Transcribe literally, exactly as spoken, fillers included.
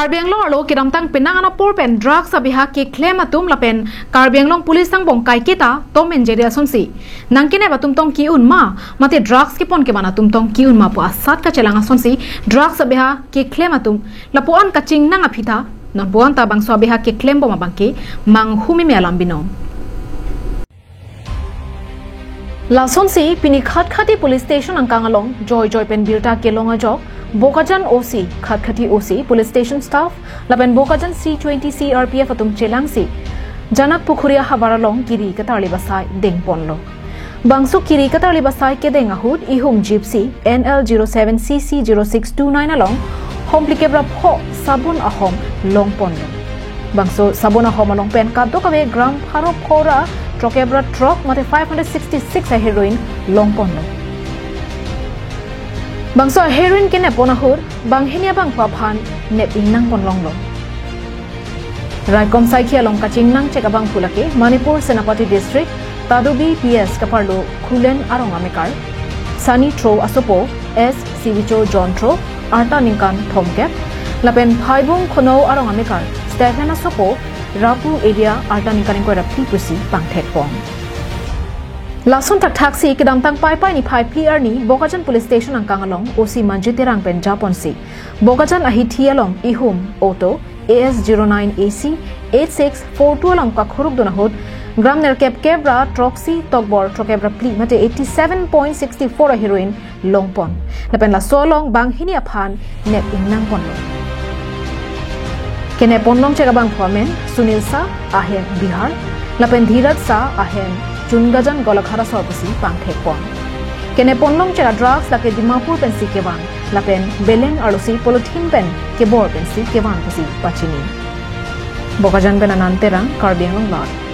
Karbi Anglong arlo kedamtang penang an apor pen drugs abeha keklem atum lapen Karbi Anglong Police angbong kaiketa Tom and Jerry asonsi nangkenep atum tong ki-un ma, mate drugs kepon kevan atum tong ki-un ma pu asat kachelang asonsi drugs abeha keklem atum lapu-an kachingnang aphi ta non pu-an ta bangso abeha keklembom abangke manghumeme alam binong. Lasonsi pini Khatkhati Police Station angkang along joijoi pen birta kelong ajok Bokajan O C, Khatkhati O C, Police Station Staff lapen Bokajan C twenty C R P F atum chelangsi Janak Pukhuri ahavar along kiri katarli basai dengponlo. Bangso kiri katarli basai kedeng ahut ihum Jeepcy N L zero seven C C zero six two nine along hom phlikep ra pho sabun ahom longponlo. Bangso sabun ahom along pen kadokave gram pharo pho ra throkkep ra throk mate five hundred sixty-six a heroin longponlo. Bangso heroin kenep pon ahut banghini abangphu aphan nep ingnang ponlonglo. Raikom saikhi along kachingnang chek abangphu lake Manipur Senapati District Tadubi P S kaparlo Khulen arong amekar, Sani Tro asopo S Sivicho John Tro, arta ningkan thomkep, lapen Phaibung Khono arong amekar Stephen asopo Rapu area, arta ningkan ingkoi ra phli pusi pangthekpon. Lason thakthaksi kedamtang Paipai niphai phli arni Bokajan Police Station angkang along O C Manjit Terang pen japonsi Bokajan ahithi along ihum auto A S zero nine A C eight six four two along kakhurukdun ahut gram nerkep kep ra throksi tokbor throkkep ra phli mate eighty seven point sixty four a heroin longpon. Lapen laso along banghini aphan nep ingnang ponlo. Kenep ponlong chek abangphu amen Sunil Shah ahem Bihar, lapen Dhiraj Shah ahem Chungajan Golaghat asor pusi pangthekpon. Kenep ponlong chek a drugs lake Dimapur pensi kevan, lapen beleng arlosi polythene pen kebor pensi kevan pusi pachini. Bokajan pen Anand Terang, Karbi Anglong Live.